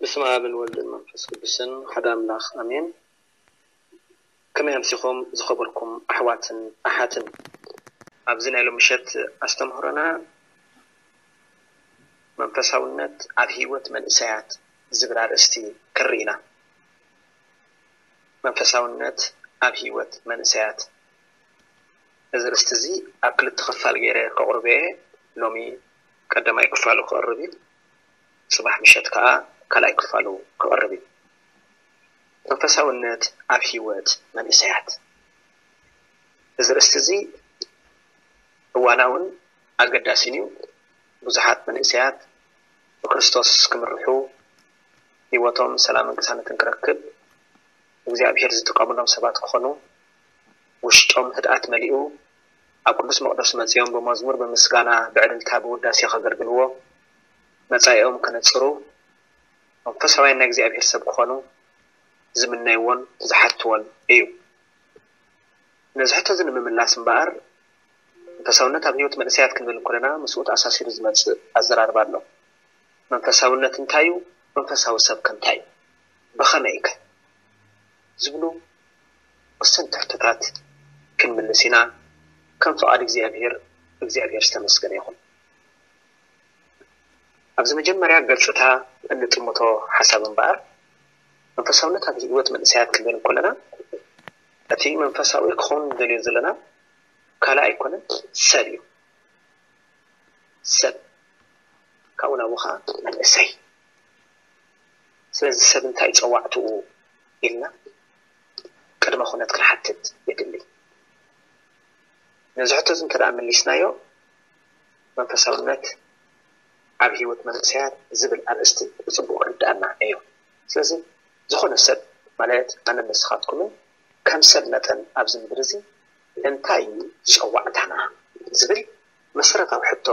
በስመ ኣብን ወልድን መንፈስ ቅዱስን ሓደ ኣምላኽ ኣሜን። ከመይ ኣምሲኹም ዝኸበርኩም ኣሕዋትን ኣሓትን? ኣብዚ ናይ ሎሚ ምሸት ኣስተምህሮና መንፈሳውነት ኣብ ህይወት መንእሰያት ዝብል ኣርእስቲ ክንርኢ ኢና። መንፈሳውነት ኣብ ህይወት መንእሰያት። እዚ ኣርእስቲ እዚ ኣብ ክልተ ክፋል ገይረ ከቕርቦ እየ። ሎሚ ቀዳማይ ክፋሉ ክቕርብ እዩ። ጽባሕ ምሸት ከኣ ካልኣይ ክፋሉ ክቕርብ እዩ። መንፈሳውነት ኣብ ህይወት መንእሰያት። እዚ ኣርእስቲ እዚ እዋናውን ኣገዳሲን እዩ። ብዙሓት መንእሰያት ብክርስቶስ ክምርሑ፣ ህይወቶም ሰላምን ቅሳነትን ክረክብ፣ እግዚኣብሄር ዝጥቀሙሎም ሰባት ክኾኑ፣ ውሽጦም ህድኣት መሊኡ፣ ኣብ ቅዱስ መቕደስ መጺኦም ብመዝሙር፣ ብምስጋና፣ ብዕልልታ፣ ብውዳሴ ከገልግልዎ፣ መጻኢኦም ከነጽሩ፣ መንፈሳውያን ናይ እግዚኣብሄር ሰብ ክኾኑ ዝምነይዎን ዝሓትዎን እዩ። ነዚ ሕቶ እዚ ንምምላስ እምበኣር፣ መንፈሳውነት ኣብ ህይወት መንእሰያት ክንብል እንከለና፣ ምስኡ ተኣሳሲሩ ዝመጽእ ኣዘራርባ ኣሎ። መንፈሳውነት እንታይ እዩ? መንፈሳዊ ሰብከ እንታይ እዩ? ብኸመይከ? ዝብሉ ወሰንቲ ሕቶታት ክንምልስ ኢና። ከም ፍቓድ እግዚኣብሄር፣ እግዚኣብሄር ዝተመስገነ ይኹን። ኣብዚ መጀመርያ ገጽታ እንጥምቶ ሓሳብ እምበኣር፣ መንፈሳውነት ኣብ ህይወት መንእሰያት ክንብል እንከለና፣ እቲ መንፈሳዊ ክኸውን ንደልዮ ዘለና ካልእ ኣይኮነን፣ ሰብ እዩ። ሰብ፣ ካብኡ ናብኡ ኸዓ መንእሰይ። ስለዚ ሰብ እንታይ ጸዋዕትኡ ኢልና ቅድመ ኩነት ክንሓትት የድሊ። ነዚ ሕቶ እዚ እንተ ደኣ መሊስናዮ፣ መንፈሳውነት ኣብ ህይወት መንእሰያት ዝብል ኣርእስቲ ብጽቡቕ ክርድኣና እዩ። ስለዚ ዝኾነ ሰብ፣ ማለት ኣነን ንስኻትኩምን፣ ከም ሰብ መጠን ኣብዚ ምድሪ እዚ እንታይ እዩ ጸዋዕታና ዝብል መሰረታዊ ሕቶ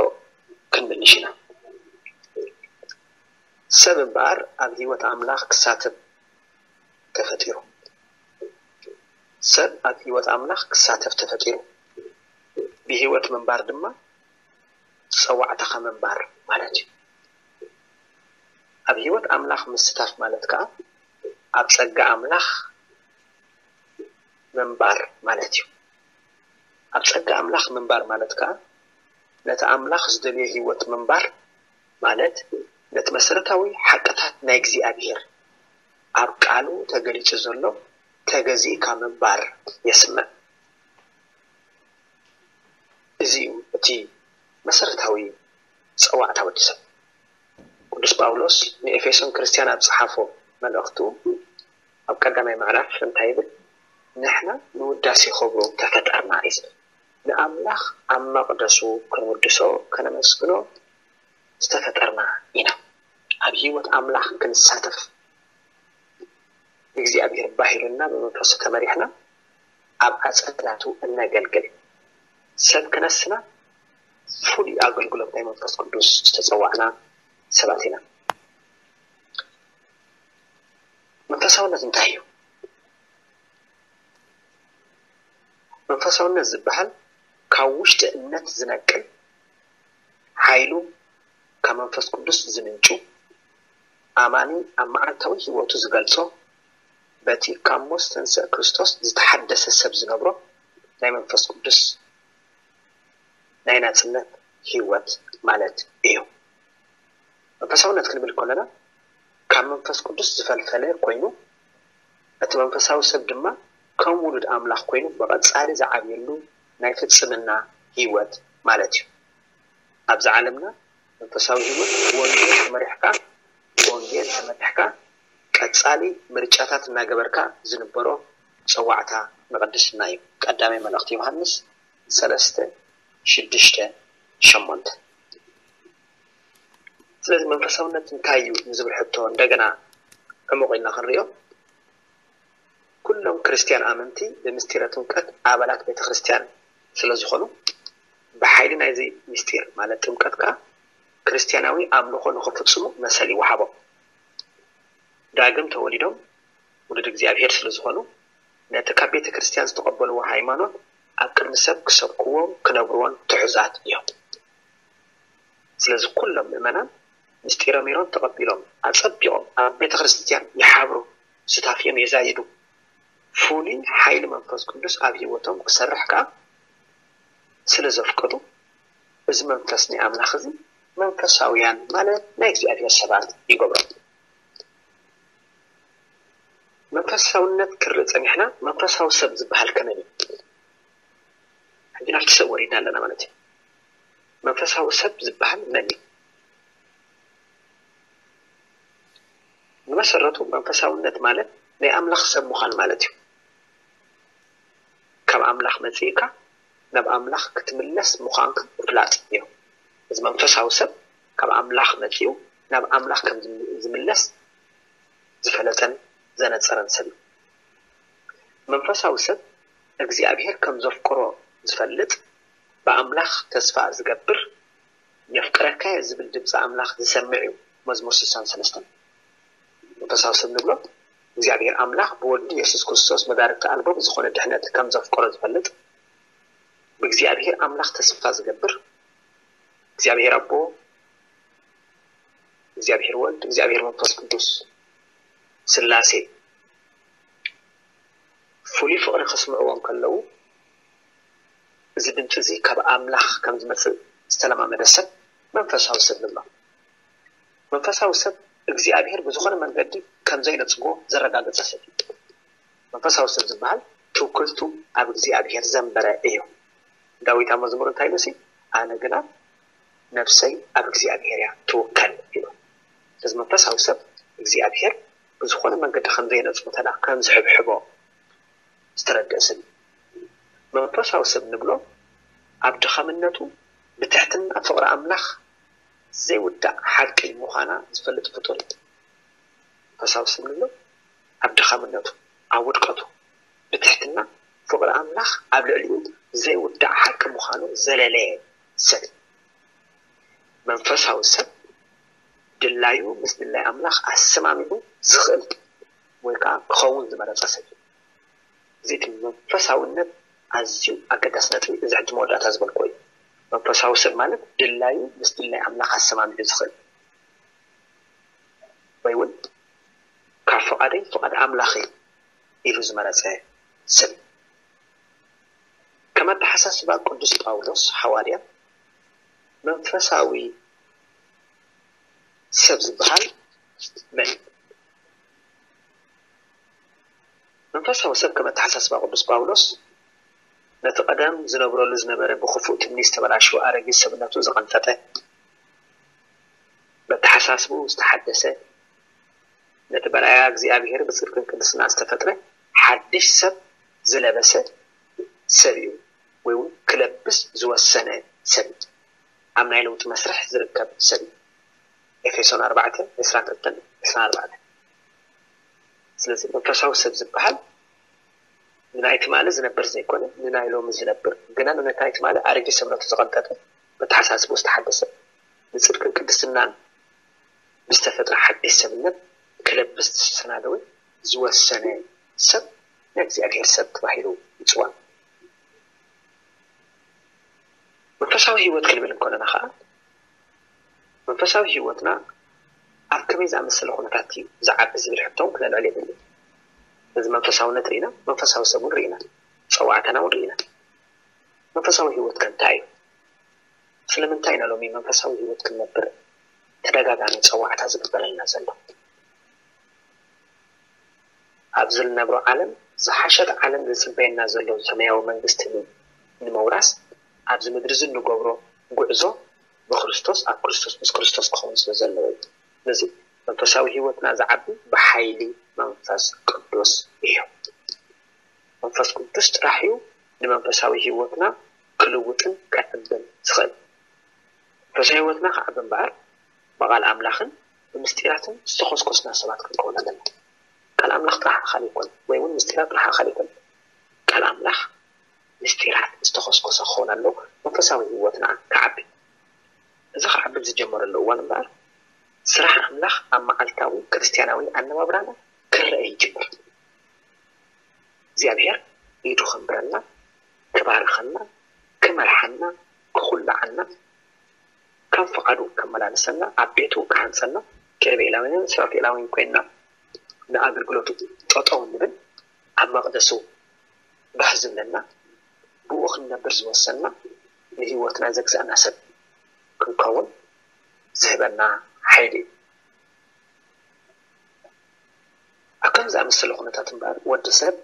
ክንምልሽ ኢና። ሰብ እምበኣር ኣብ ህይወት ኣምላኽ ክሳተፍ ተፈጢሩ። ሰብ ኣብ ህይወት ኣምላኽ ክሳተፍ ተፈጢሩ። ብህይወት ምንባር ድማ ጸዋዕታኻ ምንባር ማለት እዩ። ኣብ ህይወት ኣምላኽ ምስታፍ ማለት ከኣ ኣብ ጸጋ ኣምላኽ ምንባር ማለት እዩ። ኣብ ጸጋ ኣምላኽ ምንባር ማለት ከኣ ነቲ ኣምላኽ ዝደልዮ ህይወት ምንባር ማለት ነቲ መሰረታዊ ሓቅታት ናይ እግዚኣብሄር ኣብ ቃሉ ተገሊጹ ዘሎ ተገዚእካ ምንባር የስምዕ። እዚ እዩ እቲ መሰረታዊ ጸዋዕታ ወዲ ሰብ። ቅዱስ ጳውሎስ ንኤፌሶን ክርስትያን ኣብ ጸሓፎ መልእኽቱ ኣብ ቀዳማይ ምዕራፍ እንታይ ይብል? ንሕና ንውዳሴ ክብሩ ተፈጠርና እዩ ዝብል። ንኣምላኽ ኣብ መቕደሱ ክንውድሶ፣ ከነመስግኖ ዝተፈጠርና ኢና። ኣብ ህይወት ኣምላኽ ክንሳተፍ ብእግዚኣብሔር ባሂሉና ብመንፈሱ ተመሪሕና ኣብ ኣጸዳቱ እነገልግል ሰብ ክነስና ፍሉይ ኣገልግሎት ናይ መንፈስ ቅዱስ ዝተጸዋዕና ሰባት ኢና። መንፈሳውነት እንታይ እዩ? መንፈሳውነት ዝበሃል ካብ ውሽጢ እምነት ዝነቅል ሓይሉ ካብ መንፈስ ቅዱስ ዝምንጩ ኣማኒ ኣብ መዓልታዊ ህይወቱ ዝገልጾ በቲ ካብ ሞት ዝተንስአ ክርስቶስ ዝተሓደሰ ሰብ ዝነብሮ ናይ መንፈስ ቅዱስ ናይ ናጽነት ህይወት ማለት እዩ። መንፈሳውነት ክንብል ከለና ካብ መንፈስ ቅዱስ ዝፈልፈለ ኮይኑ እቲ መንፈሳዊ ሰብ ድማ ከም ውሉድ ኣምላኽ ኮይኑ ብቐጻሊ ዝዓብየሉ ናይ ፍጽምና ህይወት ማለት እዩ። ኣብዚ ዓለምና መንፈሳዊ ህይወት ብወንጌል ተመሪሕካ ብወንጌል ተመሪሕካ ቀጻሊ ምርጫታት እናገበርካ ዝንበሮ ጸዋዕታ ንቕድስና እዩ። ቀዳማይ መልእኽቲ ዮሃንስ ሰለስተ ሽዱሽተ ሸሞንተ። ስለዚ መንፈሳውነት እንታይ እዩ ንዝብል ሕቶ እንደገና ዕሙቕ ኢልና ክንሪኦ ኩሎም ክርስትያን ኣመንቲ ብምስጢረ ጥምቀት ኣባላት ቤተ ክርስትያን ስለ ዝኾኑ ብሓይሊ ናይዚ ምስጢር ማለት ጥምቀት ከኣ ክርስትያናዊ ኣምልኾ ንኽፍጽሙ መሰል ይወሃቦም። ዳግም ተወሊዶም ውሉድ እግዚኣብሔር ስለ ዝኾኑ ነቲ ካብ ቤተ ክርስትያን ዝተቐበልዎ ሃይማኖት ኣብ ቅድሚ ሰብ ክሰብክዎን ክነብርዎን ትሑዛት እዮም። ስለዚ ኩሎም ምእመናን ምስጢረ ሜሮን ተቐቢሎም ኣጸቢቖም ኣብ ቤተ ክርስቲያን ይሓብሩ፣ ሱታፌኦም የዛይዱ፣ ፍሉይ ሓይሊ መንፈስ ቅዱስ ኣብ ህይወቶም ክሰርሕ ከኣ ስለ ዘፍቀዱ፣ እዚ መንፈስ ናይ ኣምላኽ እዚ መንፈሳውያን ማለት ናይ እግዚኣብሔር ሰባት ይገብሮም። መንፈሳውነት ክርኢ ጸኒሕና፣ መንፈሳዊ ሰብ ዝበሃል ከመይ እዩ? ሕጂ ናብቲ ሰብ ወሪድና ኣለና ማለት እዩ። መንፈሳዊ ሰብ ዝበሃል መን እዩ? ብመሰረቱ መንፈሳውነት ማለት ናይ ኣምላኽ ሰብ ምዃን ማለት እዩ። ካብ ኣምላኽ መጺእካ ናብ ኣምላኽ ክትምለስ ምዃንካ ምፍላጥ እዩ። እዚ መንፈሳዊ ሰብ ካብ ኣምላኽ መጺኡ ናብ ኣምላኽ ከም ዝም- ዝምለስ ዝፈለጠን ዘነጸረን ሰብ እዩ። መንፈሳዊ ሰብ እግዚኣብሔር ከም ዘፍቅሮ ዝፈልጥ፣ ብኣምላኽ ተስፋ ዝገብር፣ የፍቅረካ እየ ዝብል ድምፂ ኣምላኽ ዝሰምዕ እዩ። መዝሙር ስሳን ሰለስተን። መንፈሳዊ ሰብ ንብሎ እግዚኣብሔር ኣምላኽ ብወዱ የሱስ ክርስቶስ መዳርግቲ ኣልቦ ብዝኾነ ድሕነት ከም ዘፍቀሮ ዝፈልጥ፣ ብእግዚኣብሔር ኣምላኽ ተስፋ ዝገብር፣ እግዚኣብሔር ኣቦ፣ እግዚኣብሔር ወልድ፣ እግዚኣብሔር መንፈስ ቅዱስ ስላሴ ፍሉይ ፍቕሪ ከስምዕዎ እንከለዉ፣ እዚ ድምፂ እዚ ካብ ኣምላኽ ከም ዝመፅእ ዝተለማመደ ሰብ መንፈሳዊ ሰብ ንብሎ። መንፈሳዊ ሰብ እግዚኣብሔር ብዝኾነ መንገዲ ከም ዘይነፅጎ ዘረጋገፀ ሰብ እዩ። መንፈሳዊ ሰብ ዝበሃል ትውክልቱ ኣብ እግዚኣብሔር ዘንበረ እዩ። ዳዊት ኣብ መዝሙር እንታይ ኢሉ ሲ? ኣነ ግና ነብሰይ ኣብ እግዚኣብሔር እያ ትውከል ኢሉ። እዚ መንፈሳዊ ሰብ እግዚኣብሔር ብዝኾነ መንገዲ ከም ዘይነፅጎ ተዳ ከም ዝሕብሕቦ ዝተረድአ ሰብ እዩ። መንፈሳዊ ሰብ ንብሎ ኣብ ድኻምነቱ ብትሕትና ፍቕሪ ኣምላኽ ዘይውዳእ ሓቂ ምዃና ዝፈልጥ ፍጡር እዩ። መንፈሳዊ ሰብ ንብሎ ኣብ ድኻምነቱ፣ ኣብ ውድቀቱ ብትሕትና ፍቕሪ ኣምላኽ ኣብ ልዕሊኡ ዘይውዳእ ሓቂ ምዃኑ ዘለለየ ሰብ እዩ። መንፈሳዊ ሰብ ድላዩ ምስ ድላይ ኣምላኽ ኣሰማሚዑ ዝኽእል ወይ ከዓ ክኸውን ዝመረጸ ሰብ እዩ። እዚ እቲ መንፈሳውነት ኣዝዩ ኣገዳሲ ነጥቢ እዚ ሕጂ መወዳእታ ዝበልክዎ እዩ። መንፈሳዊ ሰብ ማለት ድላዩ ምስ ድላይ ኣምላኽ ኣሰማሚዑ ዝኽእል ወይ እውን ካብ ፍቓደይ ፍቓድ ኣምላኽ እዩ ኢሉ ዝመረጸ ሰብ እዩ። ከም ኣተሓሳስባ ቅዱስ ጳውሎስ ሓዋርያ መንፈሳዊ ሰብ ዝበሃል መን እዩ? መንፈሳዊ ሰብ ከም ኣተሓሳስባ ቅዱስ ጳውሎስ ነቲ ቀደም ዝነብረሉ ዝነበረ ብክፉእ ትምኒት ዝተበላሸወ ኣረጊት ሰብነቱ ዝቐንጠጠ፣ በተሓሳስቡ ዝተሓደሰ፣ ነቲ በራያ እግዚኣብሔር ብጽድቅን ቅድስና ዝተፈጥረ ሓድሽ ሰብ ዝለበሰ ሰብ እዩ፣ ወይ እውን ክለብስ ዝወሰነ ሰብ እዩ። ኣብ ናይ ለውጢ መስርሕ ዝርከብ ሰብ እዩ። ኤፌሶን ኣርባዕተ ዕስራን ክልተን ዕስራን ኣርባዕተን። ስለዚ መንፈሳዊ ሰብ ዝበሃል ንናይ ትማሊ ዝነብር ዘይኮነ ንናይ ሎሚ ዝነብር፣ ግና ንናይ ትማሊ ኣረጊት ሰብነቱ ዝቐንጠጠ፣ በተሓሳስቡ ዝተሓደሰ፣ ንጽድቅን ቅድስናን ብዝተፈጥረ ሓድሽ ሰብነት ክለብስ ዝተሰናደወ ዝወሰነ ሰብ ናይ እግዚኣብሔር ሰብ ተባሂሉ ይጽዋዕ። መንፈሳዊ ህይወት ክንብል እንከለና ከዓ መንፈሳዊ ህይወትና ኣብ ከመይ ዝኣመሰለ ኩነታት እዩ ዝዓቢ ዝብል ሕቶ እውን ክነልዕል የድሊ። እዚ መንፈሳውነት ርኢና መንፈሳዊ ሰብ እውን ርኢና፣ ፀዋዕታና እውን ርኢና። መንፈሳዊ ህይወት ከ እንታይ እዩ? ስለምንታይ ኢና ሎሚ መንፈሳዊ ህይወት ክንነብር ተደጋጋሚ ፀዋዕታ ዝግበረልና ዘሎ? ኣብዚ እንነብሮ ዓለም ዝሓሸት ዓለም ዝፅበየና ዘሎ ሰማያዊ መንግስቲ ንምውራስ ኣብዚ ምድሪ እዚ እንገብሮ ጉዕዞ ብክርስቶስ ኣብ ክርስቶስ ምስ ክርስቶስ ክኸውን ስለ ዘለዎ እዩ። ስለዚ መንፈሳዊ ህይወትና ዝዓቢ ብሓይሊ መንፈስ ቅዱስ እዩ። መንፈስ ቅዱስ ጥራሕ እዩ ንመንፈሳዊ ህይወትና ክልውጥን ከዕብን ዝኽእል። መንፈሳዊ ህይወትና ክዓቢ እምበኣር ብቓል ኣምላኽን ብምስጢራትን ዝተኾስኮስና ሰባት ክንከውን ኣለና። ቃል ኣምላኽ ጥራሕ ኣኻሊ ይኮን ወይ እውን ምስጢራት ጥራሕ ኣኻሊ ይኮን። ቃል ኣምላኽ ምስጢራት ዝተኾስኮሰ ክኸውን ኣለዎ መንፈሳዊ ህይወትና ክዓቢ። እዚ ክዓቢ ዝጀመረሉ እዋን እምበኣር ስራሕ ኣምላኽ ኣብ መዓልታዊ ክርስትያናዊ ኣነባብራና ክረአ ይጅምር። እግዚኣብሔር ኢዱ ከንብረልና፣ ክባርኸና፣ ክመርሓና፣ ክኹልዓና፣ ከም ፍቓዱ ከመላልሰና፣ ኣብ ቤቱ ክሃንጸና፣ ኪሩቤላውያንን ሱራፌላውያንን ኮይንና ንኣገልግሎቱ ጠጠው እንብል፣ ኣብ መቕደሱ ባህ ዝብለና፣ ብኡ ክንነብር ዝወሰንና፣ ንህይወትና ዘግዛእና ሰብ ክንከውን ዝህበና ሓይሊ እዩ። ኣብ ከምዚ ዝኣመሰለ ኩነታት እምበኣር ወዲ ሰብ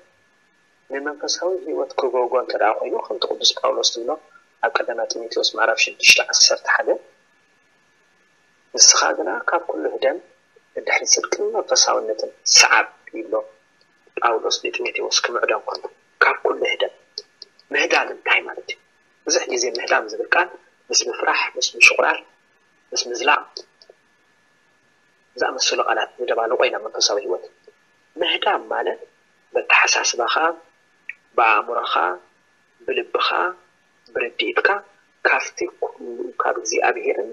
ንመንፈሳዊ ህይወት ክጎጎ እንተ ደኣ ኮይኑ፣ ከምቲ ቅዱስ ጳውሎስ ዝብሎ ኣብ ቀዳማይ ጢሞቴዎስ ምዕራፍ ሽዱሽተ ዓሰርተ ሓደ፣ ንስኻ ግና ካብ ኩሉ ህደም፣ ድሕሪ ጽድቅን መንፈሳውነትን ሰዓብ ይብሎ ጳውሎስ ንጢሞቴዎስ ክምዕዶ እንከሎ። ካብ ኩሉ ህደም። ምህዳም እንታይ ማለት እዩ? ብዙሕ ግዜ ምህዳም ዝብል ቃል ምስ ምፍራሕ፣ ምስ ምሽቑራር፣ ምስ ምዝላቕ ዝኣመሰሉ ቃላት ንደባልቆ ኢና መንፈሳዊ ህይወት። ምህዳም ማለት በተሓሳስባኻ፣ ብኣእምሮኻ፣ ብልብኻ፣ ብርድኢትካ ካብቲ ኩሉ ካብ እግዚኣብሄርን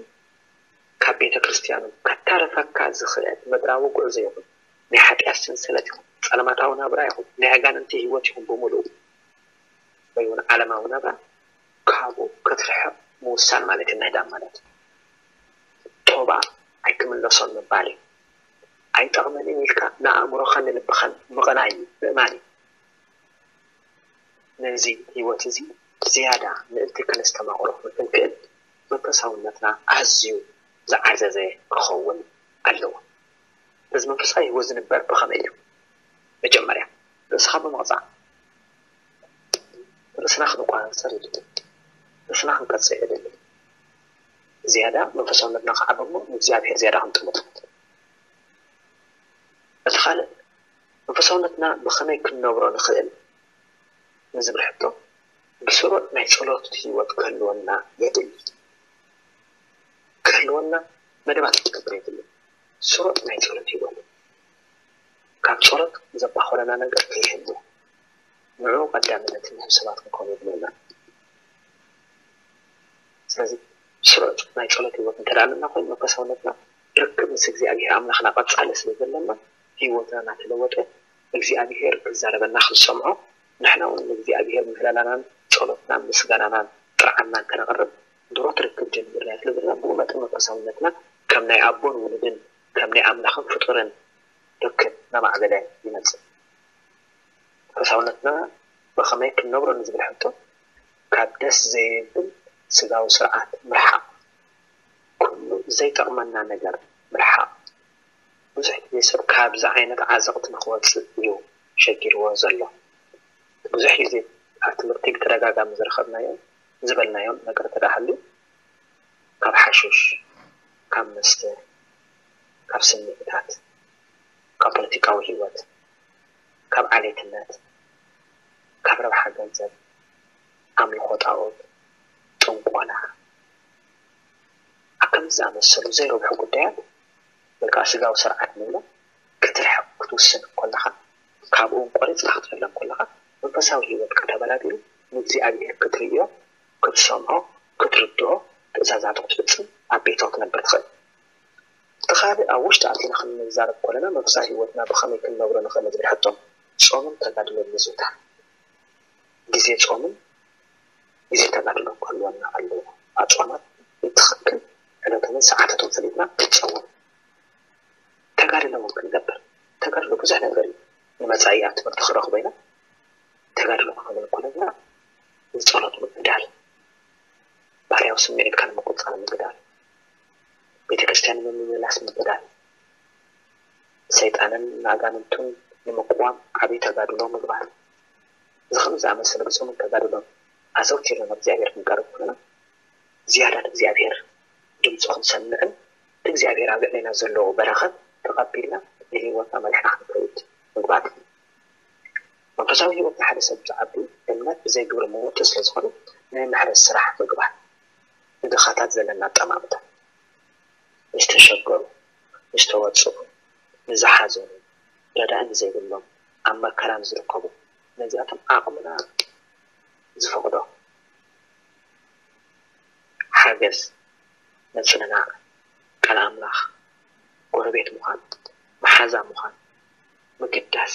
ካብ ቤተ ክርስቲያኑ ከታርፈካ ዝኽእል ምድራዊ ጉዕዞ ይኹን፣ ናይ ሓጢኣት ሰንሰለት ይኹን፣ ጸልማታዊ ናብራ ይኹን፣ ናይ ኣጋንንቲ ህይወት ይኹን ብምሉኡ፣ ወይ እውን ዓለማዊ ናብራ ካብኡ ክትርሕቕ ምውሳን ማለት እዩ ምህዳም ማለት። ቶባ ኣይክምለሶን ምባል እዩ። ኣይጠቕመንን ኢልካ ንኣእምሮኻን ንልብኻን ምቕናይ እዩ፣ ምእማን እዩ። ነዚ ህይወት እዚ ዝያዳ ምእንቲ ከነስተማቕሮ ክንክእል መንፈሳውነትና ኣዝዩ ዝዓዘዘ ክኸውን ኣለዎ። ነዚ መንፈሳዊ ህይወት ዝንበር ብኸመይ እዩ? መጀመርያ ርእስኻ ብምቕጻዕ ርእስና ክንቆጻጸር የድሊ። ርእስና ክንቀጽዕ የድሊ። ዝያዳ መንፈሳውነትና ክዓቢ እሞ ንእግዚኣብሔር ዝያዳ ክንጥምቶ። እቲ ካልእ መንፈሳውነትና ብኸመይ ክንነብሮ ንኽእል ንዝብል ሕቶ ብስሩዕ ናይ ጸሎት ህይወት ክህልወና የድሊ። ክህልወና መደባት ክገብር የድሊ። ስሩዕ ናይ ጸሎት ህይወት። ካብ ጸሎት ዘባኸለና ነገር ከይህሉ ንዕኡ ቀዳምነት ንህብ ሰባት ክንከውን የድልየና። ስለዚ ስሩዕ ናይ ጸሎት ህይወት እንተ ደኣ ኣለና ኮይኑ መንፈሳውነትና ርክብ ምስ እግዚኣብሔር ኣምላኽና ቀጻሊ ስለ ዘለና ህይወትና እናተለወጠ እግዚኣብሔር ክዛረበና ክንሰምዖ ንሕና እውን ንእግዚኣብሔር ምህለላናን ጸሎትናን ምስጋናናን ጥርዓናን ከነቕርብ ድሮ ትርክብ ጀሚርና ስለ ዘለና ብኡ መጠን መንፈሳውነትና ከም ናይ ኣቦን ውሉድን ከም ናይ ኣምላኽን ፍጡርን ርክብ እናማዕበለ ይመጽእ። መንፈሳውነትና ብኸመይ ክንነብሮ ንዝብል ሕቶ ካብ ደስ ዘይብል ስጋዊ ስርዓት ምርሓቕ፣ ኩሉ ዘይጠቕመና ነገር ምርሓቕ። ብዙሕ ግዜ ሰብ ካብዚ ዓይነት ዓዘቕቲ ንኽወጽእ እዩ ሸጊርዎ ዘሎ። ብዙሕ ግዜ ኣብ ትምህርቲ ብተደጋጋሚ ዝረኸብናዮ ዝበልናዮም ነገር ተደኣ ሃልዩ ካብ ሓሽሽ፣ ካብ መስተ፣ ካብ ስምዒታት፣ ካብ ፖለቲካዊ ህይወት፣ ካብ ዓሌትነት፣ ካብ ረብሓ ገንዘብ፣ ኣምልኾ ጣኦት፣ ጥንቆላ፣ ኣብ ከምዚ ዝኣመሰሉ ዘይረብሑ ጉዳያት ወይ ከዓ ስጋዊ ስርዓት ንብሎ ክትርሕቕ ክትውስን ከለኻ፣ ካብኡ እውን ቆሪፅካ ክትሕለም ከለኻ፣ መንፈሳዊ ህይወትካ ተበላቢሉ ንእግዚኣብሔር ክትርእዮ፣ ክትሰምዖ፣ ክትርድኦ፣ ትእዛዛቱ ክትፍፅም ኣብ ቤትኻ ክትነብር ትኽእል። እቲ ካልእ ኣብ ውሽጢ ኣቲና ክንዛረብ ከለና መንፈሳዊ ህይወትና ብኸመይ ክንነብሮ ንኽእል ንዝብል ሕቶ ጾምን ተጋድሎን ምዝውታር። ግዜ ጾምን ግዜ ተጋድሎን ክህልወና ኣለዎ። ኣጽዋማት ብትኽክል ዕለቶምን ሰዓታቶምን ፈሊጥና ክንጸውም። ተጋድሎ እውን ክንገብር። ተጋድሎ ብዙሕ ነገር እዩ። ንመጻኢ ኣብ ትምህርቲ ክንረኽቦ ኢና። ተጋድሎ ክንብል ከለና ንጸሎት ምብዳል፣ ባህርያዊ ስምዒትካ ንምቁጽጻር ምግዳል፣ ቤተ ክርስቲያን ንምምላስ ምግዳል፣ ሰይጣንን ኣጋንንቱን ንምቅዋም ዓብዪ ተጋድሎ ምግባር። እዚ ከምዚ ዝኣመሰለ ብጾምን ተጋድሎን ኣዘውቲርና ናብ እግዚኣብሔር ክንቀርብ ከለና ዝያዳ ንእግዚኣብሔር ድምፁ ክንሰምዕን እቲ እግዚኣብሔር ኣብ ልዕሌና ዘለዎ በረኸት ተቐቢልና ንህይወትና መሪሕና ክንከይድ ምግባር። መንፈሳዊ ህይወት ናይ ሓደ ሰብ ዝዓቢ እምነት ብዘይ ግብሪ ምውቲ ስለ ዝኾነ ናይ ምሕረት ስራሕ ምግባር፣ ንድኻታት ዘለና ኣጠማምታ፣ ንዝተሸገሩ፣ ንዝተወፅዑ፣ ንዝሓዘኑ፣ ረዳኢ ንዘይብሎም፣ ኣብ መከራ ንዝርከቡ ነዚኣቶም ዓቕምና ዝፈቕዶ ሓገዝ፣ ምጽንናዕ፣ ቃል ኣምላኽ፣ ጎረቤት ምዃን፣ መሓዛ ምዃን፣ ምግዳስ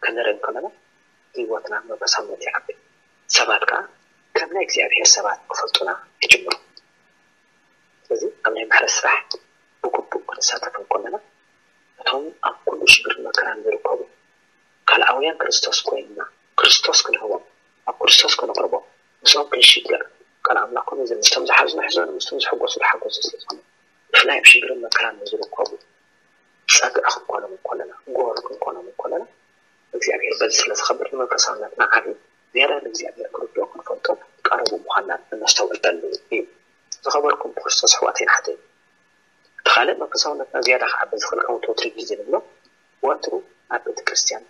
ክንርኢ እንከለና ህይወትና መንፈሳውነት ይዓቢ። ሰባት ከኣ ከም ናይ እግዚኣብሔር ሰባት ክፈልጡና ይጅምሩ። ስለዚ ኣብ ናይ ምሕረት ስራሕ ብግቡእ ክንሳተፍ እንከለና፣ እቶም ኣብ ኩሉ ሽግርን መከራን ዝርከቡ ካልኣውያን ክርስቶስ ኮይንና፣ ክርስቶስ ክንህቦም፣ ኣብ ክርስቶስ ከነቕርቦም፣ ምስኦም ክንሽገር፣ ቃል ኣምላኽ ከምኡ ዝብል ምስቶም ዝሓዝኑ ሕዘኑ፣ ምስቶም ዝሕጎሱ ተሓጎሱ ስለ ዝኾነ፣ ብፍላይ ኣብ ሽግርን መከራን ንዝርከቡ ጸግዒ ክንኮኖም እንከለና፣ ጎር ክንኮኖም እንከለና፣ እግዚኣብሔር በዚ ስለ ዝኸብር ንመንፈሳውነትና ዓቢ ዝያዳ ንእግዚኣብሔር ክንርድኦ ክንፈልጦ ቀረቡ ምዃንና እነስተውዕለሉ እዩ። ዝኸበርኩም ብክርስቶስ ኣሕዋተይን ኣሓተይን፣ እቲ ካልእ መንፈሳውነትና ዝያዳ ክዓቢ ዝኽእል ዓወት ወትሩ ግዜ ንብሎ ወትሩ ኣብ ቤተ ክርስቲያን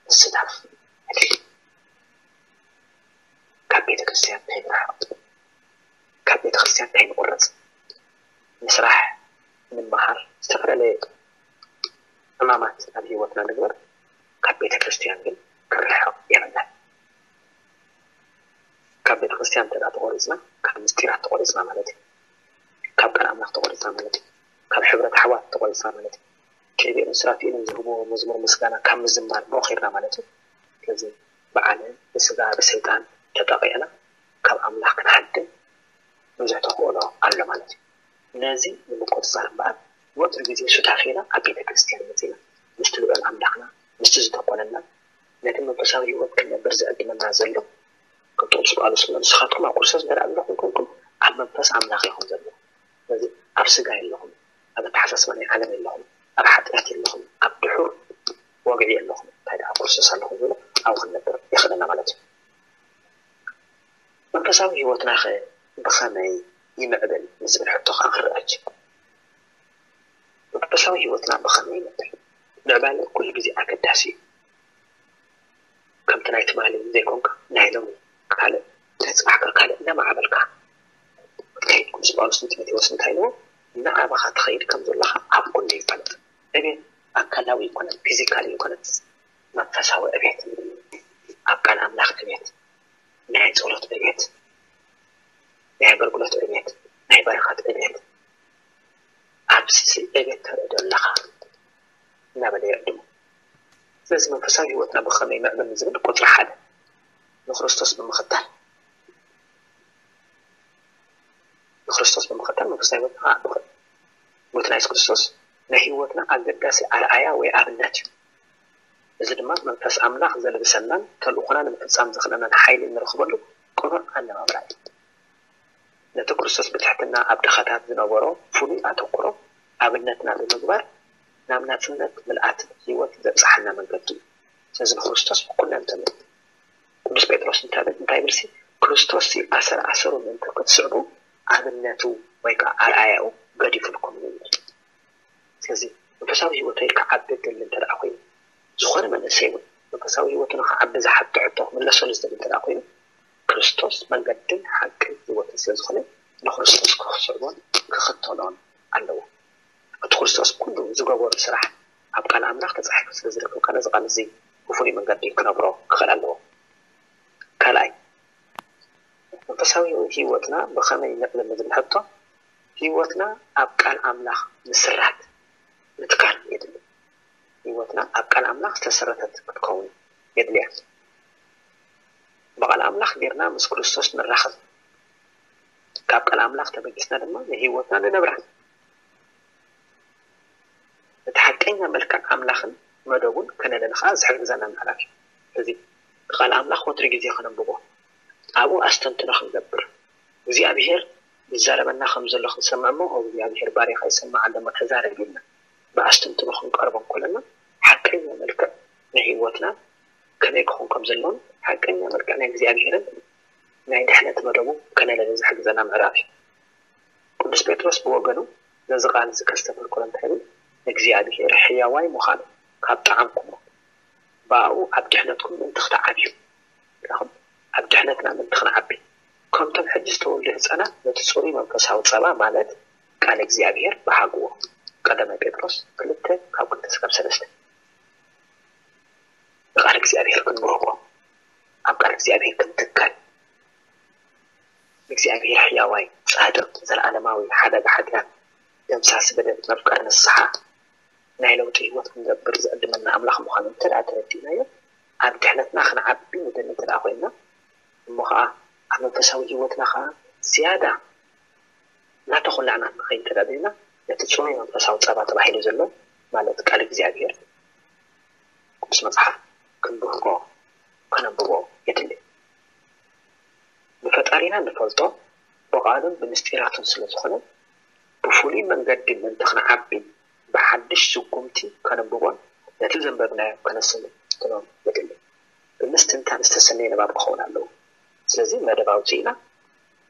ምስታፍ የድሊ። ካብ ቤተ ክርስቲያን ከይንርሕቕ፣ ካብ ቤተ ክርስቲያን ከይንቁረፅ፣ ንስራሕ፣ ንምሃር፣ ዝተፈላለየ ዕማማት ኣብ ህይወትና ንግበር፣ ካብ ቤተ ክርስቲያን ግን ክንርሕቕ የብልናን። ካብ ቤተ ክርስቲያን እንተ ተቆሪፅና፣ ካብ ምስጢራት ተቆሪፅና ማለት እዩ። ካብ ቃል ኣምላኽ ተቆሪፅና ማለት እዩ። ካብ ሕብረት ኣሕዋት ተቆሪፅና ማለት እዩ። ኬቢኤም ስራፊኤልን ዝህብዎ መዝሙር ምስጋና ካብ ምዝማር ብሩኽ ኢልና ማለት እዩ። ስለዚ ብዓለም ብስጋ ብሰይጣን ተጠቒዕና ካብ ኣምላኽ ክንሃድም ብዙሕ ተኽእሎ ኣሎ ማለት እዩ። ነዚ ንምቁፅፃር እምበኣር ወትሩ ግዜ ሱታፌና ኣብ ቤተ ክርስቲያን መፂና ምስቲ ልዑል ኣምላኽና ምስቲ ዝደኮነና ነቲ መንፈሳዊ ህይወት ክንነብር ዝዕድመና ዘሎ ከም ጥቕስ ጳውሎስ ንስኻትኩም ኣብ ክርስቶስ እንተ ኣለኹም ኮንኩም ኣብ መንፈስ ኣምላኽ ኢኹም ዘለኹም። ስለዚ ኣብ ስጋ የለኹም፣ ኣብ ኣተሓሳስባ ናይ ዓለም የለኹም፣ ኣብ ሓጢኣት የለኹም፣ ኣብ ድሑር ወግዒ የለኹም፣ እንታይ ደኣ ኣብ ክርስቶስ ኣለኹም ዝብሎ ኣብኡ ክንነብር የኽእለና ማለት እዩ። መንፈሳዊ ህይወትናኸ ብኸመይ ይምዕብል ንዝብል ሕቶ ከዓ ክንርኣ ጂ። መንፈሳዊ ህይወትና ብኸመይ ይምዕብል? ምዕባለ ኩሉ ግዜ ኣገዳሲ እዩ። ከምቲ ናይ ትማሊ ዘይኮንካ ናይ ሎሚ ካልእ፣ ናይ ፅባሕካ ካልእ እናማዕበልካ ክትከይድ ቅዱስ ጳውሎስ ንጢሞቴዎስ እንታይ ኢልዎ? እናዓበኻ ትኸይድ ከም ዘለኻ ኣብ ኩሉ ይፈለጥ። ዕቤት ኣካላዊ ይኮነን ፊዚካሊ ይኮነን መንፈሳዊ ዕቤት፣ ኣብ ቃል ኣምላኽ ዕቤት፣ ናይ ጸሎት ዕቤት፣ ናይ ኣገልግሎት ዕቤት፣ ናይ በረኸት ዕቤት፣ ኣብዚ ዕቤት ተርኢ ዶ ኣለኻ እናበለ ይዕድሞ። ስለዚ መንፈሳዊ ህይወትና ብኸመይ ምዕብል ንዝብል ቁፅሪ ሓደ ንክርስቶስ ብምኽታል፣ ንክርስቶስ ብምኽታል መንፈሳዊ ህይወትና ክዓቢ ይኽእል። ሞትና የሱስ ክርስቶስ ናይ ህይወትና ኣገዳሲ ኣርኣያ ወይ ኣብነት እዩ። እዚ ድማ መንፈስ ኣምላኽ ዘልብሰናን ተልእኾና ንምፍጻም ዘኽእለናን ሓይሊ እንረኽበሉ ቅኑዕ ኣነባብራ እዩ። ነቲ ክርስቶስ ብትሕትና ኣብ ድኻታት ዝነበሮ ፍሉይ ኣተኩሮ ኣብነትና ብምግባር ናብ ናጽነት ምልኣትን ህይወት ዘብጽሓና መንገዲ እዩ። ስለዚ ንክርስቶስ ብኩለንተንኡ ቅዱስ ጴጥሮስ እንታይ እንታይ ይብልሲ? ክርስቶስሲ ኣሰር ኣሰሩ ምእንቲ ክትስዕቡ ኣብነቱ ወይ ከዓ ኣርኣያኡ ገዲፉልኩም እዩ ይብል። ስለዚ መንፈሳዊ ህይወተይ ክዓቢ እደሊ እንተ ደኣ ኮይኑ፣ ዝኾነ መንእሰይ እውን መንፈሳዊ ህይወቱ ንኽዓቢ ዝሓቶ ሕቶ ክምለሰሉ ዝደሊ እንተ ደኣ ኮይኑ፣ ክርስቶስ መንገድን ሓቅን ህይወትን ስለ ዝኾነ ንክርስቶስ ክስዕቦን ክኽተሎን ኣለዎ። እቲ ክርስቶስ ኩሉ ዝገበሮ ስራሕ ኣብ ቃል ኣምላኽ ተጻሒፉ ስለ ዝርከብ፣ ነዚ ቃል እዚ ብፍሉይ መንገዲ ክነብሮ ክኽእል ኣለዎ። ካልኣይ፣ መንፈሳዊ ህይወትና ብኸመይ ነዕብሎ ንዝብል ሕቶ፣ ህይወትና ኣብ ቃል ኣምላኽ ምስራት ምትካል የድሊ። ህይወትና ኣብ ቃል ኣምላኽ ዝተሰረተት ክትከውን የድልያ። ብቓል ኣምላኽ ጌርና ምስ ክርስቶስ ንራኸብ። ካብ ቃል ኣምላኽ ተበጊስና ድማ ንህይወትና ንነብራ። እቲ ሓቀኛ መልክዕ ኣምላኽን መደቡን ከነለሊ ከኣ ዝሕግዘና ምዕራፍ እዩ። እዚ ቃል ኣምላኽ ወትሩ ግዜ ከነንብቦ፣ ኣብኡ ኣስተንትኖ ክንገብር፣ እግዚኣብሄር ይዛረበና ከም ዘሎ ክንሰምዕ እሞ፣ "ኦ እግዚኣብሄር፣ ባርያኻ ይሰምዕ ኣሎ እሞ ተዛረብ" ኢልና ብኣስተንትኖ ክንቀርቦ እንከለና፣ ሓቀኛ መልክዕ ናይ ህይወትና ከመይ ክኾን ከም ዘለዎን ሓቀኛ መልክዕ ናይ እግዚኣብሄርን ናይ ድሕነት መደቡ ከነለሊ ዝሕግዘና ምዕራፍ እዩ። ቅዱስ ጴጥሮስ ብወገኑ ነዚ ቃል እዚ ከስተብህል ከሎ እንታይ ይብል? እግዚኣብሄር ሕያዋይ ምዃኑ ካብ ጠዓምኩሞ፣ ብኣኡ ኣብ ድሕነትኩም ምእንቲ ክትዓብዩ፣ ርኣኹም፣ ኣብ ድሕነትና ምእንቲ ክንዓቢ፣ ከምቶም ሕጂ ዝተወልዱ ህፃናት ነቲ ፅሩይ መንፈሳዊ ፀባ ማለት ቃል እግዚኣብሄር ብሃግዎ። ቀዳማይ ጴጥሮስ ክልተ ካብ ክልተ እስካብ ሰለስተ። ንቃል እግዚኣብሄር ክንብርኮ፣ ኣብ ቃል እግዚኣብሄር ክንትከል፣ እግዚኣብሄር ሕያዋይ፣ ጻድቕ፣ ዘለኣለማዊ፣ ሓዳግ ሓጢኣት፣ ደምሳሲ በደል፣ መፍቀሪ ንስሓ፣ ናይ ለውጢ ህይወት ክንገብር ዝዕድመና ኣምላኽ ምዃኑ እንተ ደኣ ተረዲእናዮ፣ ኣብ ድሕነትና ክንዓቢ ንደሊ እንተ ደኣ ኮይንና፣ እሞ ኸዓ ኣብ መንፈሳዊ ህይወትና ኸዓ ዝያዳ እናተኾላዕና ንኸይድ እንተ ደኣ ደሊና፣ ነቲ ጽሩይ መንፈሳዊ ጸባ ተባሂሉ ዘሎ፣ ማለት ቃል እግዚኣብሔር፣ ቅዱስ መጽሓፍ ክንብህጎ፣ ከነንብቦ የድሊ። ንፈጣሪና ንፈልጦ ብቓሉን ብምስጢራቱን ስለ ዝኾነ፣ ብፍሉይ መንገዲ ምእንቲ ክንዓቢ፣ ብሓድሽ ስጉምቲ ከነንብቦን ነቲ ዘንበብናዮ ከነስተንትኖን የድሊ። ብምስትንታን ዝተሰነየ ንባብ ክኸውን ኣለዎ። ስለዚ መደብ ኣውጺእና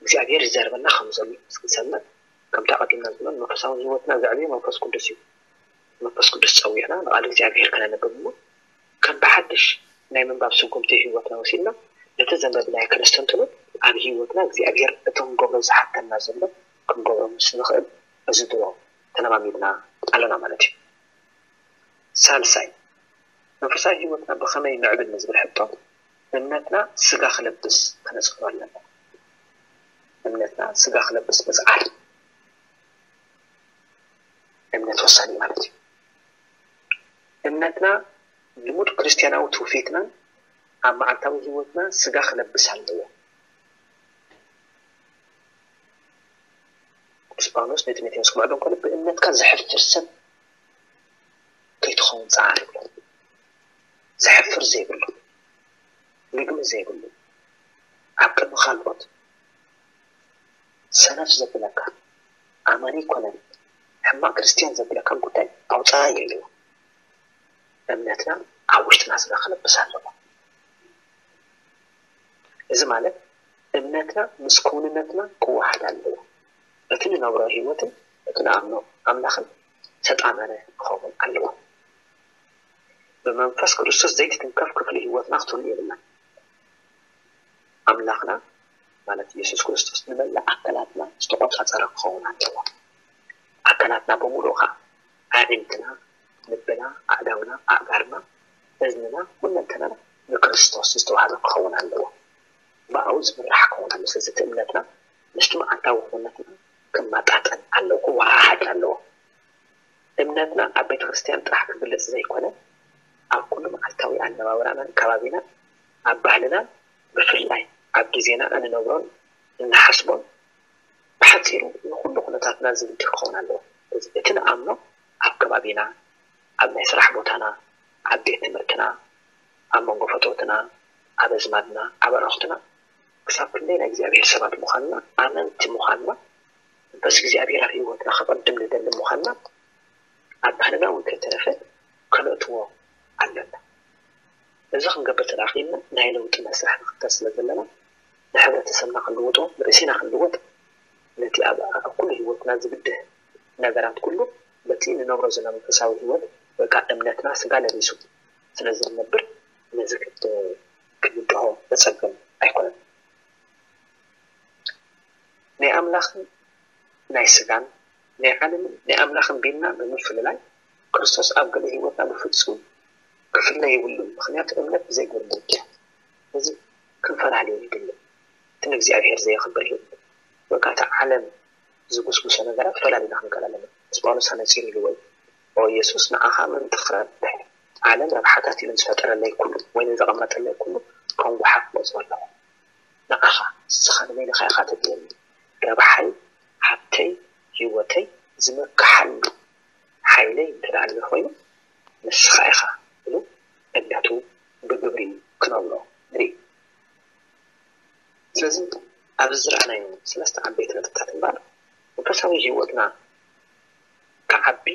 እግዚኣብሔር ይዛረበና ከም ዘሎ ክንሰምዕ፣ ከምቲ ኣቐዲምና ዝበልና መንፈሳዊ ህይወትና ዘዕብዮ መንፈስ ቅዱስ እዩ። መንፈስ ቅዱስ ጸዊዕና ንቓል እግዚኣብሔር ከነንብብ እሞ ከም ብሓድሽ ናይ ምንባብ ስጉምቲ ህይወትና ወሲድና ነቲ ዘንበብናዮ ከነስተንትኖ፣ ኣብ ህይወትና እግዚኣብሔር እቲ ክንገብሮ ዝሓተና ዘሎ ክንገብሮ ምስ ንኽእል እዚ ድሮ ተለማሚድና ኣለና ማለት እዩ። ሳልሳይ፣ መንፈሳዊ ህይወትና ብኸመይ ምዕብል ንዝብል ሕቶ እምነትና ስጋ ክለብስ ከነጽንዖ ኣለና። እምነትና ስጋ ክለብስ ምጽዓር፣ እምነት ወሳኒ ማለት እዩ። እምነትና ልሙድ ክርስትያናዊ ትውፊትናን ኣብ መዓልታዊ ህይወትና ስጋ ክለብስ ኣለዎ። ቅዱስ ጳውሎስ ንጢሞቴዎስ ክምዕዶ እንከሎ ብእምነትካ ዘሕፍር ሰብ ከይትኸውን ጸዓር ይብሎ። ዘሕፍር ዘይብሉ፣ ልግሚ ዘይብሉ፣ ኣብ ቅድሚ ካልኦት ሰነፍ ዘብለካ፣ ኣማኒ ኣይኮነን፣ ሕማቕ ክርስትያን ዘብለካ ጉዳይ ኣውጽኣዮ ኢልዎ። እምነትና ኣብ ውሽጥና ስጋ ክለብስ ኣለዎ። እዚ ማለት እምነትና ምስ ክውንነትና ክወሃድ ኣለዎ። እቲ ንነብሮ ህይወትን እቲ ንኣምኖ ኣምላኽን ዝተጣመረ ክኸውን ኣለዎ። ብመንፈስ ክርስቶስ ዘይትትንከፍ ክፍሊ ህይወትና ክትህሉ የብላን። ኣምላኽና ማለት የሱስ ክርስቶስ ንመላእ ኣካላትና ዝተቖጻጸረ ክኸውን ኣለዎ። ኣካላትና ብምሉኡ ኸኣ ኣዒንትና፣ ልብና፣ ኣእዳውና፣ ኣእጋርና፣ እዝንና፣ ኩለንተናና ንክርስቶስ ዝተዋህበ ክኸውን ኣለዎ። ብኣኡ ዝምራሕ ክኸውን ኣለዎ። ስለዚ እቲ እምነትና ምስቲ መዓልታዊ ክውንነትና ክመጣጠን ኣለዎ፣ ክወሃሃድ ኣለዎ። እምነትና ኣብ ቤተ ክርስትያን ጥራሕ ክግለጽ ዘይኮነ፣ ኣብ ኩሉ መዓልታዊ ኣነባብራናን ከባቢናን፣ ኣብ ባህልናን ብፍላይ ኣብ ግዜና እንነብሮን እንሓስቦን፣ ብሓጺሩ ንኹሉ ኩነታትና ዝብድህ ክኸውን ኣለዎ። እዚ እቲ ንኣምኖ ኣብ ከባቢና፣ ኣብ ናይ ስራሕ ቦታና፣ ኣብ ቤት ትምህርትና፣ ኣብ መንጎ ፈተውትና፣ ኣብ ኣዝማድና፣ ኣብ ኣዕሩኽትና፣ ክሳብ ክንደይ ናይ እግዚኣብሔር ሰባት ምዃንና፣ ኣመንቲ ምዃንና፣ መንፈስ እግዚኣብሔር ኣብ ህይወትና ክቕድም ንደሊ ምዃንና፣ ኣብ ባህልና እውን ከይተረፈ ከነእትዎ ኣለና። እዚ ክንገብር ተደኣ ኽኢልና ናይ ለውጢ መስርሕ ንኽተል ስለ ዘለና፣ ንሕብረተሰብና ክንልውጦ፣ ንርእሲና ክንልወጥ፣ ነቲ ኣብ ኣብ ኩሉ ህይወትና ዝብድህ ነገራት ኩሉ በቲ ንነብሮ ዘለና መንፈሳዊ ህይወት ወይ ከኣ እምነትና ስጋ ለቢሱ ስለ ዝነብር ነዚ ክት- ክንብድሆ ዘጸግም ኣይኮነን። ናይ ኣምላኽን ናይ ስጋን ናይ ዓለምን ናይ ኣምላኽን ቢልና ብምፍልላይ ክርስቶስ ኣብ ገለ ህይወትና ብፍጹም ክፍለ የብሉን። ምኽንያቱ እምነት ብዘይ ግብሪ ሞት እያ። ስለዚ ክንፈላልዮ የድሊ። እቲ ንእግዚኣብሔር ዘየኽብር ህይወት ወይ ከዓ እቲ ዓለም ዝጉስጉሶ ነገራት ፈላሊና ክንከል ኣለና። ቅዱስ ጳውሎስ ኣነጺሩ ኢልዎ እዩ። ኦ ኢየሱስ ንዓኻ ምእንቲ ክረብሕ ዓለም ረብሓታት ኢሉ ዝፈጠረለይ ኩሉ ወይ ንዘቐመጠለይ ኩሉ ከም ጓሓፍ ክቆጽሮ ኣለኹ። ንዓኻ ንስኻ ንበይንኻ ኢኻ ተድልየኒ። ረብሓይ፣ ሃብተይ፣ ህይወተይ ዝምክሓሉ ሓይለይ እንተ ደኣ ንብል ኮይኑ ንስኻ ኢኻ ኢሉ እምነቱ ብግብሪ ክነብሮ ንርኢ። ስለዚ ኣብዚ ዝረኣናዮ ሰለስተ ዓበይቲ ነጥብታት እምበኣር መንፈሳዊ ህይወትና ክዓቢ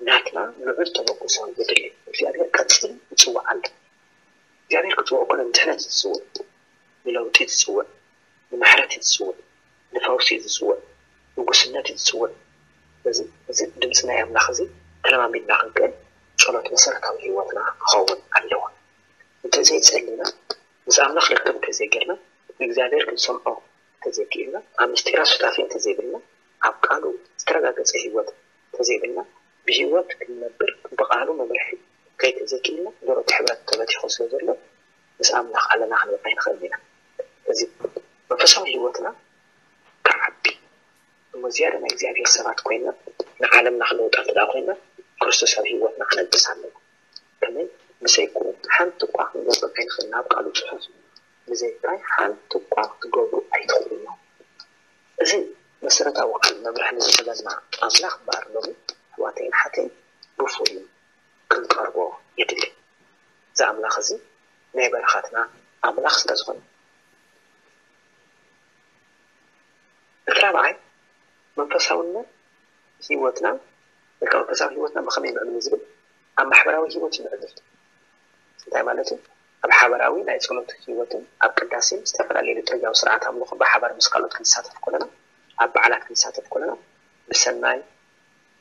ናትና ልዑል ተበግሶ የድሊ። እግዚኣብሔር ቀጺሉ ይጽውዓና። እግዚኣብሔር ክጽውዕ እኮ ንድሕነት እዩ ዝጽውዕ፣ ንለውጢ እዩ ዝጽውዕ፣ ንምሕረት እዩ ዝጽውዕ፣ ንፈውሲ እዩ ዝጽውዕ፣ ንጉስነት እዩ ዝጽውዕ። ስለዚ እዚ ድምፂ ናይ ኣምላኽ እዚ ተለማሚድና ክንክእል ጸሎት መሰረታዊ ህይወትና ክኸውን ኣለዎ። እንተዘይጸሊና፣ ምስ ኣምላኽ ርክብ እንተዘይጌርና፣ ንእግዚኣብሔር ክንሰምዖ እንተዘይክኢልና፣ ኣብ ምስጢራት ሱታፌ እንተዘይብልና፣ ኣብ ቃሉ ዝተረጋገጸ ህይወት እንተዘይብልና፣ ብህይወት ክንነብር ብቃሉ መምርሒ ከይተዘይክኢልና፣ ደሮት ሕብረት ተበቲኹ ስለ ዘሎ፣ ምስ ኣምላኽ ኣለና ክንብል ኣይንኽእልን ኢና። ስለዚ መንፈሳዊ ህይወትና ክዓቢ እሞ ዝያዳ ናይ እግዚኣብሔር ሰባት ኮይንና ንዓለምና ክንለውጣ እንተ ደኣ ኮይንና ክርስቶስ ኣብ ህይወትና ክነግስ ኣለዎ። ከመይ ብዘይክኡ ሓንቲ እኳ ክንገብር ኣይንኽእልን። ኣብ ቃሉ ጽሑፍ ብዘይካይ ሓንቲ እኳ ክትገብሩ ኣይትኽእሉን ኢኹም። እዚ መሰረታዊ ቃል መምርሒ ንዝህበና ኣምላኽ እምበኣር ሎሚ ኣሕዋተይን ኣሓተይን ብፍሉይ ክንቀርቦ የድሊ። እዚ ኣምላኽ እዚ ናይ በረኸትና ኣምላኽ ስለ ዝኾነ። እቲ ራብዓይ መንፈሳውነት ህይወትና ወይ ከዓ መንፈሳዊ ህይወትና ብኸመይ ምዕብል ዝብል ኣብ ማሕበራዊ ህይወት ይምዕብል። እንታይ ማለት እዩ? ኣብ ሓበራዊ ናይ ጸሎት ህይወትን ኣብ ቅዳሴን ዝተፈላለዩ ሊጡርጊያዊ ስርዓት ኣምልኾ ብሓባር ምስ ካልኦት ክንሳተፍ ከለና፣ ኣብ በዓላት ክንሳተፍ ከለና፣ ብሰናይ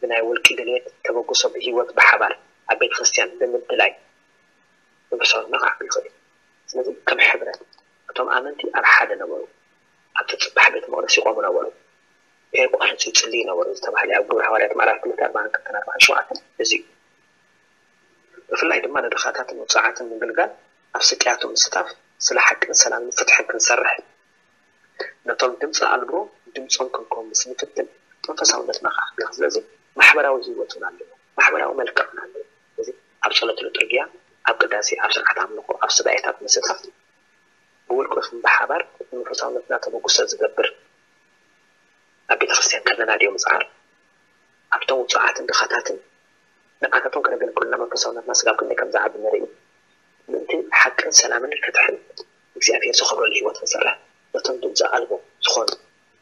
ብናይ ውልቂ ድሌት ተበግሶ ብህይወት ብሓባር ኣብ ቤተ ክርስቲያን ብምድላይ መንፈሳውነትና ክዓቢ ይኽእል እዩ። ስለዚ ከም ሕብረት እቶም ኣመንቲ ኣብ ሓደ ነበሩ፣ ኣብቲ ጽባሕ ቤተ መቕደስ ይቖሙ ነበሩ፣ ከየቋርጹ ይጽልዩ ነበሩ ዝተባህለ ኣብ ግብረ ሃዋርያት ምዕራፍ ክልተ ኣርባዓን ክልተን ኣርባዓን ሸውዓተን እዚ እዩ። ብፍላይ ድማ ንድኻታትን ውጹዓትን ምግልጋል፣ ኣብ ስቅያቶም ምስታፍ፣ ስለ ሓቅን ሰላምን ፍትሕን ክንሰርሕ፣ ነቶም ድምፂ ኣልቦ ድምፆም ክንከውን ምስ ንፍትን መንፈሳውነትና ከዓ ክግለፅ። ስለዚ ማሕበራዊ ህይወት እውን ኣለዎ፣ ማሕበራዊ መልክዕ እውን ኣለዎ። ስለዚ ኣብ ጸሎት ሊጡርጊያ፣ ኣብ ቅዳሴ፣ ኣብ ስርዓት ኣምልኾ፣ ኣብ ስጋኤታት ምስታፍ ብውልቂ ይኹን ብሓባር ንመንፈሳውነትና ተበግሶ ዝገብር ኣብ ቤተክርስትያን ከለና ድዮ ምጽዓር ኣብቶም ውጹዓትን ድኻታትን ንዓታቶም ከነገልግሉና መንፈሳውነትና ስጋብ ክንደይ ከም ዝዓቢ ንርኢ። ምእንቲ ሓቅን ሰላምን ፍትሕን እግዚኣብሔር ዝኸብረሉ ህይወት ክንሰርሕ ነቶም ድምፂ ኣልቦ ዝኾኑ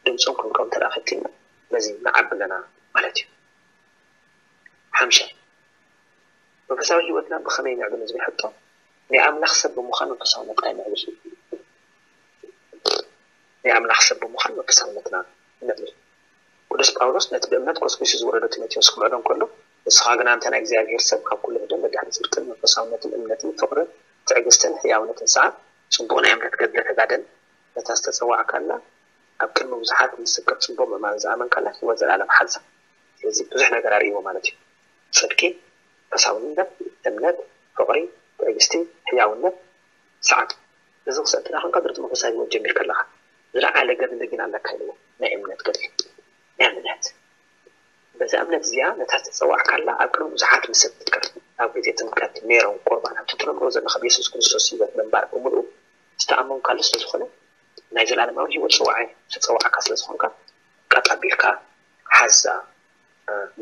ድምፆም ክንከውን እንተ ፈቲንና በዚ ንዓቢ ኣለና ማለት እዩ። ሓምሻይ መንፈሳዊ ህይወትና ብኸመይ ነዕብሎ ዝብል ሕቶ ናይ ኣምላኽ ሰብ ብምዃን መንፈሳውነትና ይምዕብል። ናይ ኣምላኽ ሰብ ብምዃን መንፈሳውነትና ይምዕብል። ቅዱስ ጳውሎስ ነቲ ብእምነት ኮስኪሱ ዝወረዶ ጢሞቴዎስ ክምዕዶ እንከሎ ንስኻ ግና እንተ ናይ እግዚኣብሔር ሰብ ካብ ኩሉ ህደም ብድሕሪ ጽድቅን መንፈሳውነትን እምነትን ፍቕርን ትዕግስትን ሕያውነትን ሰዓብ ጽቡቕ ናይ እምነት ገድለ ተጋደል። ነታ ዝተጸዋዕካላ ኣብ ቅድሚ ብዙሓት ምስክር ጽቡቕ ምእማን ዝኣመንካላ ህይወት ዘለኣለም ሓዛ። ስለዚ ብዙሕ ነገር ኣርእይዎ ማለት እዩ። ጽድቂ፣ መንፈሳውነት፣ እምነት፣ ፍቕሪ፣ ትዕግስቲ፣ ሕያውነት፣ ሰዓብ። እዚ ክሰጥና ከንካ ድርቂ መንፈሳዊ ህይወት ጀሚርካ ኣለኻ። ዝለዓለ ገድሊ ግን ኣለካ ኢልዎ። ናይ እምነት ገድሊ። ናይ እምነት። በዛ እምነት እዚኣ ነታ ዝተጸዋዕካላ ኣብ ቅድሚ ብዙሓት ምስክር ኣብ ግዜ ጥምቀት፣ ሜሮን፣ ቁርባን ኣብቲ ትነብሮ ዘለኻ ብየሱስ ክርስቶስ ህይወት ምንባር ብምልኡ ዝተኣመንካሉ ስለ ዝኾነ ናይ ዘላለማዊ ህይወት ጽዋዓይ ዝተጸዋዕካ ስለ ዝኾንካ ቀጥ ኣቢልካ ሓዛ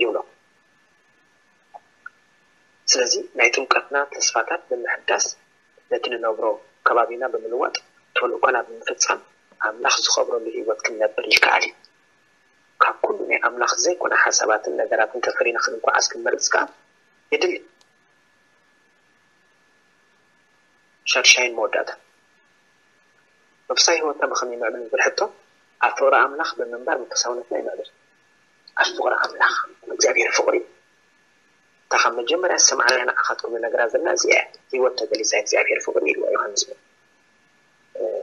ይብሎ። ስለዚ ናይ ጥምቀትና ተስፋታት ብምሕዳስ ነቲ ንነብሮ ከባቢና ብምልዋጥ ተልእኮና ብምፍጻም ኣምላኽ ዝኸብረሉ ህይወት ክንነብር ይከኣል እዩ። ካብ ኩሉ ናይ ኣምላኽ ዘይኮነ ሓሳባትን ነገራትን ተፈሪና ክንጓዓዝ ክንመርጽ ከኣ የድሊ። ሻድሻይን መወዳእታ መንፈሳዊ ህይወትና ብኸመይ ነዕብን ዝብል ሕቶ ኣብ ፍቕሪ ኣምላኽ ብምንባር መንፈሳውነትና ይምዕብል። ኣብ ፍቕሪ ኣምላኽ እግዚኣብሔር ፍቕሪ እዩ። እታ ካብ መጀመርያ ዝሰማዕናያ ንዓኻትኩም ንነግራ ዘለና እዚኣ እያ። ህይወት ተገሊጻ እግዚኣብሔር ፍቕሪ ኢልዋ ዮሃንስ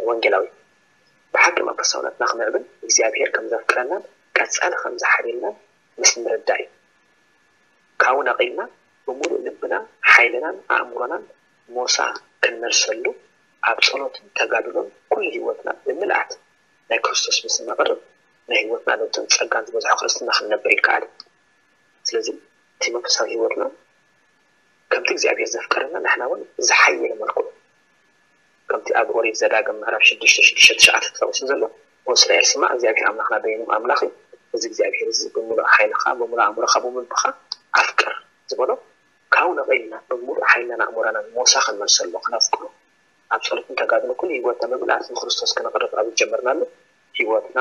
ወንጌላዊ። ብሓቂ መንፈሳውነትና ክምዕብል እግዚኣብሔር ከም ዘፍቅረናን ቀጻሊ ከም ዝሓልየልናን ምስ ንርዳእ እዩ። ካብኡ ነቒልና ብምሉእ ልብና፣ ሓይልናን ኣእምሮናን ሞሳ ክንመልሰሉ ኣብ ጸሎትን ተጋድሎን ኩሉ ህይወትና ብምልኣት ናይ ክርስቶስ ምስ ነቕርብ ናይ ህይወትና ለውጥን ጸጋን ዝበዝሖ ክርስትና ክንነብር ይከኣል። ስለዚ እቲ መንፈሳዊ ህይወትና ከምቲ እግዚኣብሔር ዘፍቀረና ንሕና እውን ብዝሓየለ መልክዑ ከምቲ ኣብ ኦሪት ዘዳግም ምዕራፍ ሽዱሽተ ሽዱሽተ ትሽዓተ ተጠቒሱ ዘሎ፣ "ኦ እስራኤል ስማዕ፣ እግዚኣብሔር ኣምላኽና በይኑ ኣምላኽ እዩ። እዚ እግዚኣብሔር እዚ ብምሉእ ሓይልኻ፣ ብምሉእ ኣእምሮኻ፣ ብምሉእ ልብኻ ኣፍቅር" ዝበሎ ካብኡ ነቒልና ብምሉእ ሓይልናን ኣእምሮናን ሞሳ ክንመልሰሉ፣ ክነፍቅሮ፣ ኣብ ጸሎትን ተጋድሎ ኩሉ ህይወትና ብምልኣት ንክርስቶስ ክነቕርብ ኣብ ዝጀመርናሉ ህይወትና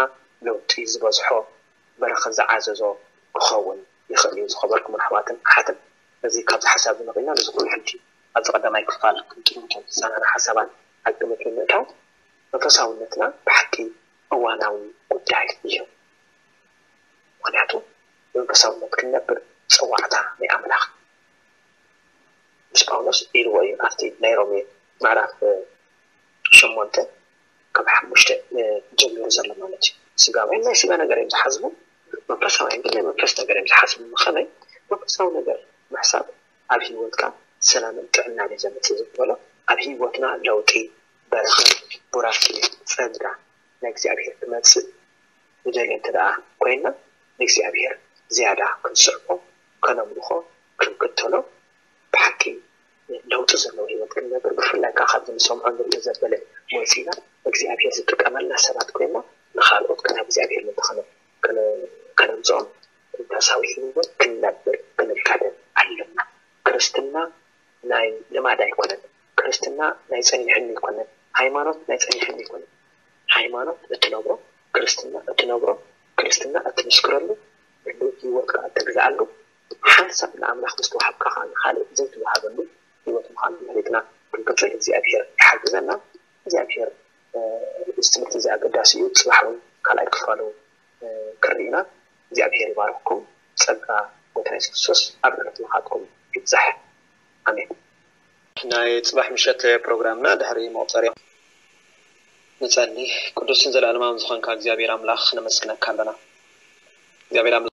ለውጢ ዝበዝሖ በረኸት ዝዓዘዞ ክኸውን ይኽእል እዩ። ዝኸበርኩም ኣሕዋትን ኣሓትን፣ እዚ ካብዚ ሓሳብ እዚ ነቒልና ነዚ ኩሉ ሕጂ ኣብዚ ቀዳማይ ክፋል ክንጥምቶ ዝተሳናና ሓሳባት ኣብ ግምት ብምእታው መንፈሳውነትና ብሓቂ እዋናዊ ጉዳይ እዩ። ምኽንያቱ ብመንፈሳውነት ክንነብር ጸዋዕታ ናይ ኣምላኽ ምስ ጳውሎስ ኢልዎ እዩ ኣብቲ ናይ ሮሜ ምዕራፍ ሸሞንተ ካብ ሓሙሽተ ጀሚሩ ዘሎ ማለት እዩ። ስጋውያን ናይ ስጋ ነገር እዮም ዝሓስቡ፣ መንፈሳውያን ግን ናይ መንፈስ ነገር እዮም ዝሓስቡ። ከመይ መንፈሳዊ ነገር ምሕሳብ ኣብ ህይወትካ ሰላምን ጥዕናን እዩ ዘምፅእ ዝበሎ ኣብ ህይወትና ለውጢ፣ በረኸት፣ ቡራኬ፣ ፀጋ ናይ እግዚኣብሔር ክመፅእ ንደልዮ እንተ ደኣ ኮይንና ንእግዚኣብሔር ዝያዳ ክንስዕቦ፣ ከነምልኾ፣ ክንክተሎ፣ ብሓቂ ለውጢ ዘለዎ ህይወት ክንነብር፣ ብፍላይ ከዓ ካብዚ ንሰምዖ ንሪኦ ዘበለ ወፂና እግዚኣብሔር ዝጥቀመልና ሰባት ኮይንና ንኻልኦት ከና እግዚኣብሔር ምንተኸነ ከነምፅኦም፣ መንፈሳዊ ህይወት ክንነብር ክንጋደል ኣለና። ክርስትና ናይ ልማድ ኣይኮነን። ክርስትና ናይ ጸኒሕኒ ኣይኮነን። ሃይማኖት ናይ ጸኒሕኒ ኣይኮነን። ሃይማኖት እትነብሮ፣ ክርስትና እትነብሮ፣ ክርስትና እትምስክረሉ፣ ህይወትካ እተግዝኣሉ፣ ሓንሳብ ንኣምላኽ ምስ ተዋሃብካ ከኣ ንኻልእ ዘይትወሃበሉ ህይወት ምዃኑ ፈሊጥና ክንቅጽል እግዚኣብሔር ይሓግዘና። እግዚኣብሔር፣ እ፣ እዚ ትምህርቲ እዚ ኣገዳሲ እዩ። ጽባሕ እውን ካልኣይ ክፋሉ፣ እ፣ ክርኢ ኢና። እግዚኣብሔር ይባርኽኩም። ጸጋ ጎይታ የሱስ ክርስቶስ ኣብ ዕለቱ ምኻትኩም ይብዛሕ። ኣሜን። ናይ ጽባሕ ምሸት ፕሮግራምና ድሕሪ መቑጸሪ ንጸሊ። ቅዱስን ዘለኣለማውን ዝኾንካ እግዚኣብሔር ኣምላኽ ነመስግነካ ኣለና። እግዚኣብሔር ኣምላኽ